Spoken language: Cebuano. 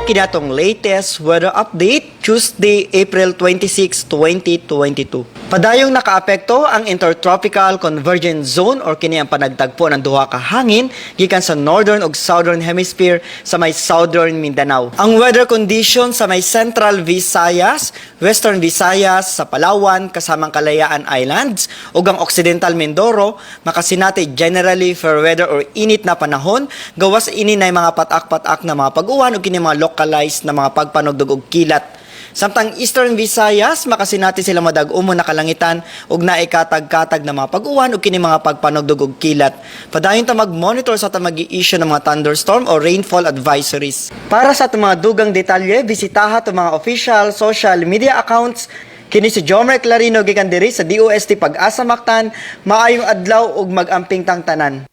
Kini atong latest weather update, Tuesday, April 26, 2022. Padayong nakaapekto ang Intertropical Convergence Zone or kini ang panagtagpo ng duha ka hangin gikan sa northern ug southern hemisphere sa may southern Mindanao. Ang weather condition sa may Central Visayas, Western Visayas, sa Palawan kasamang Kalayaan Islands ug ang Occidental Mindoro makasinati generally fair weather or init na panahon, gawas ini na mga patak-patak na mga pag-uwan ug kini mga localized na mga pagpanugdog og kilat. Samtang Eastern Visayas, makasinati sila madag-umo na kalangitan ug naikatag-katag na mga pag-uwan ug kini mga pagpanugdog og kilat. Padayon ta mag-monitor sa atong magi-issue ng mga thunderstorm o rainfall advisories. Para sa atong mga dugang detalye, bisitaha atong mga official social media accounts. Kini si Jomer Clarino gikan diri sa DOST Pag-asa Mactan. Maayong adlaw ug mag-amping tang tanan.